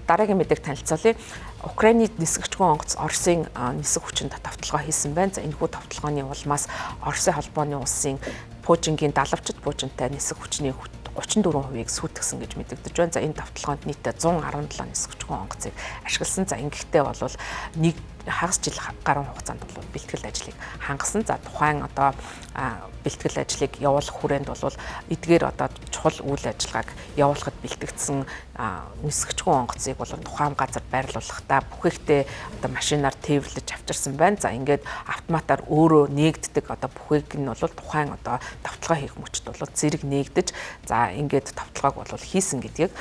Дараагийн мэдээг танилцуулъя. Украины нисгэгчгүй онгоц Оросын нисэх хүчинд товтлогоо хийсэн байна. За, энэхүү товтлогооны улмаас Оросын холбооны улсын пуужингийн далавчид пуужинтай нисэх хүчний 34%-ийг сүйтгэсэн гэж мэдэгдэж байна. За, энэ товтлогоонд нийтдээ 117 нисгэгчгүй онгоцыг ашигласан. За, ингэхдээ бол нэг хагас жил гаруй хугацаанд бол бэлтгэл ажлыг хангасан. За, тухайн одоо бэлтгэл ажлыг явуулах хүрээнд бол эдгээр одоо чухал үйл ажиллагааг явуулахад бэлтгэгдсэн нисгэгчгүй онгоцыг бол тухайн газар байрлуулахдаа бүхээгтээ одоо машинаар тээвэрлэж авчирсан байна. За, ингээд автоматар өөрөө нээгддэг одоо бүхээг нь бол тухайн одоо товтлогоо хийх мөчд бол зэрэг нээгдэж, за, ингээд товтлогоог бол хийсэн гэдгийг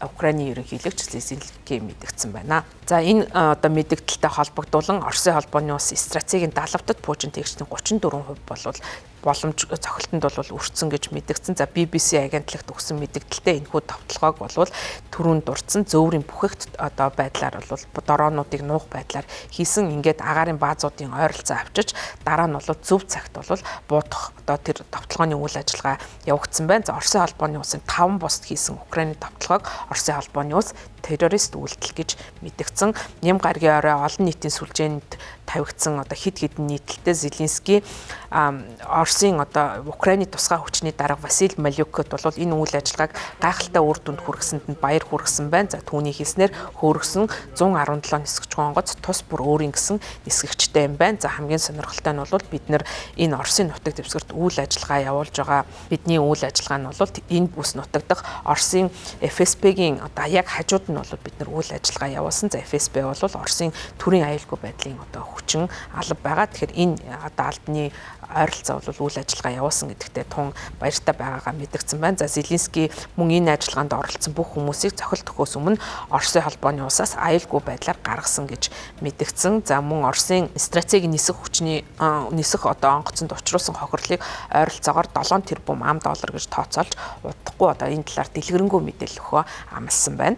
Украины ерөнхийлөгч Зеленский мэдгдсэн байна. За, энэ одоо мэдэгдэлтэй холбогдуулан Оросын холбооны улс стратегийн далавтад пуужин тэгшний 34% болвол боломж цохилтонд бол өртсөн гэж мэдгдсэн. За, BBC агентлагт өгсөн мэдэгдэлтэй энэхүү товтлогоог бол түрүүнд дурдсан зөөврийн бүхэгт одоо байдлаар бол дроонуудыг нуух байдлаар хийсэн. Ингээд агаарын баазуудын ойролцоо авчиж, дараа нь бол зөв цагт бол буудах одоо тэр товтлогооны үйл ажиллагаа явагдсан байна. За, Оросын холбооны улсын 5 бусд хийсэн Украины товтлогоог Оросын холбооны улс террорист үйлдэл гэж мэдгдсэн. Ням гарагийн орой олон нийтийн сүлжээнд тавигдсан одоо хэд хэдэн нийтлэлтэй Зеленский Оросын одоо Украины тусгай хүчний дарга Василь Малюкот бол энэ үйл ажиллагааг гайхалтай үр дүнд хүргэсэнд нь баяр хүргэсэн байна. За, түүний хэлснээр хөөргсөн 117 нисгэгчгүй онгоц тус бүр өөрийн гэсэн нисгэгчтэй юм байна. За, хамгийн сонирхолтой нь бол бид нар энэ Оросын нутаг дэвсгэрт үйл ажиллагаа явуулж байгаа бидний үйл ажиллагаа нь бол энэ бүс нутаг дахь Оросын ФСБ-гийн одоо яг хажууд нь бол бид нар үйл ажиллагаа явуулсан. За, ФСБ бол Оросын төрийн аюулгүй байдлын одоо хүчин алба байгаа. Тэгэхээр энэ одоо албаны ойролцоо бол үйл ажиллагаа явуулсан гэдэгтээ тун баяртай байгаагаа мэдгдсэн байна. За, Зеленский мөн энэ ажиллагаанд оролцсон бүх хүмүүсийг цохилт өгөхөөс өмнө Оросын холбооны улсаас аюулгүй байдлаар гаргасан гэж мэдгдсэн. За, мөн Оросын стратегийн нисэх хүчний нисэх одоо онгоцонд учруулсан хохирлыг ойролцоогоор 7 тэрбум ам доллар гэж тооцоолж, удахгүй одоо энэ талаар дэлгэрэнгүй мэдээлэл өгөхөө амласан байна.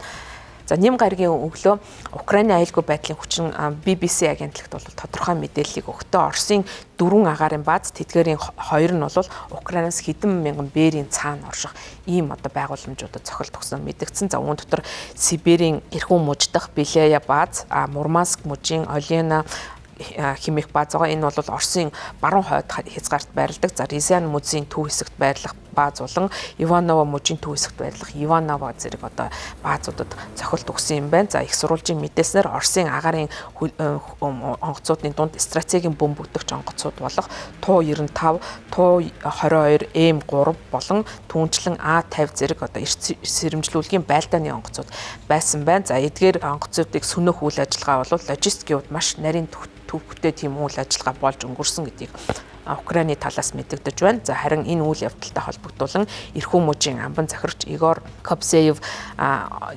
За, нэм гарагийн өглөө Украины аюулгүй байдлын хүчин BBC агентлагт бол тодорхой мэдээллийг өгтөө Оросын дөрвөн агаарын бааз, тэдгээрийн хоёр нь бол Украинаас хэдэн мянган бээрийн цаана орших ийм одоо байгууламжуудад цохилт өгсөн мэдгдсэн. За, үүн дотор Сибирийн Эрхүү муж дахь Белая бааз, Мурманск мужийн Олена хэмээх бааз байгаа. Энэ бол Оросын баруун хойд хязгаарт байрладаг. За, Рязань мужийн төв хэсэгт байрлах бааз болон Иваново мужийн төв хэсэгт байрлах Иваново зэрэг одоо баазуудад цохилт өгсөн юм байна. За, их сурвалжийн мэдээлснээр Оросын агаарын онгоцуудын дунд стратегийн бөмбөгдөгч онгоцууд болох Ту-95, Ту-22 М3 болон түүнчлэн А-50 зэрэг одоо эрт сэрэмжлүүлгийн байлдааны онгоцууд байсан байна. За, эдгээр онгоцуудыг сөнөөх үйл ажиллагаа бол логистикийн хувьд маш нарийн төвхтэй тийм үйл ажиллагаа болж өнгөрсөн гэдгийг Украины талаас мэдэгдэж байна. За, харин энэ үйл явдалтай холбогдуулан Эрхүү мужийн амбан захирагч Игор Кобзеев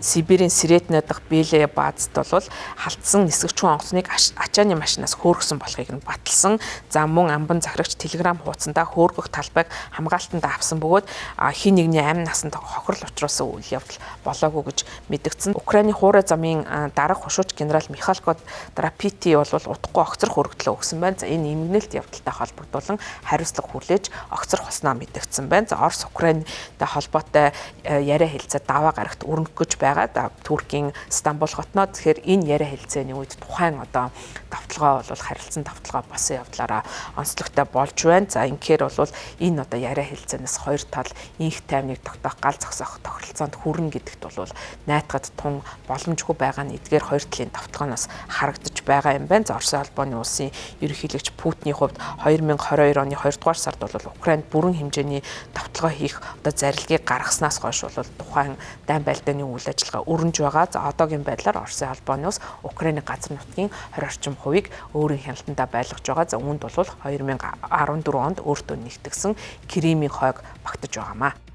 Сибирийн Сретня дахь Белая баазад бол халтсан нисгэгчгүй онгоцныг ачааны машинаас хөөргсөн болохыг нь баталсан. За, мөн амбан захирагч Telegram хуудсандаа хөөргөх талбайг хамгаалтанд авсан бөгөөд хэн нэгний амь насанд хохирол учруулсан үйл явдал болоогүй гэж мэдэгдсэн. Украины хуурай замын дарга хушууч генерал Михалко Драпити бол удахгүй огцрох өргөдлөө өгсөн байна. За, энэ эмгэнэлт явдалтай холбогдуулан хариуцлага хүлээж огцрох болсноо мэдэгдсэн байна. За, Орос Украинтай холбоотой яриа хэлцээ даваа гарагт өрнөх гэж байгаа. Туркийн Стамбул хотноо. Тэгэхээр энэ яриа хэлцээний үед тухайн одоо товтлогоо бол харилцан товтлогоо болсон явдлаараа онцлогтой болж байна. За, ингэхээр бол энэ одоо яриа хэлцээнээс хоёр тал инх тайвныг тогтоох, гал зогсоох тохиролцоонд хүрнэ гэдэгт бол найдахад тун боломжгүй байгаа нь эдгээр хоёр талын товтлогооноос харагдаж байгаа юм байна. За, Оросын холбооны улсын ерөнхийлөгч Путиний хувьд 2022 оны 2 дугаар сард бол Украинд бүрэн хэмжээний товтлогоо хийх одоо зарилгийг гаргаснаас хойш бол тухайн дайн байлдааны үйл ажиллагаа өрнөж байгаа. За, одоогийн байдлаар Оросын холбооны улс Украины газар нутгийн 20 орчим хувийг өөрийн хяналтандаа байлгаж байгаа. За, үүнд бол 2014 онд өөртөө нэгтгсэн Кримийн хойг багтаж байгаамаа.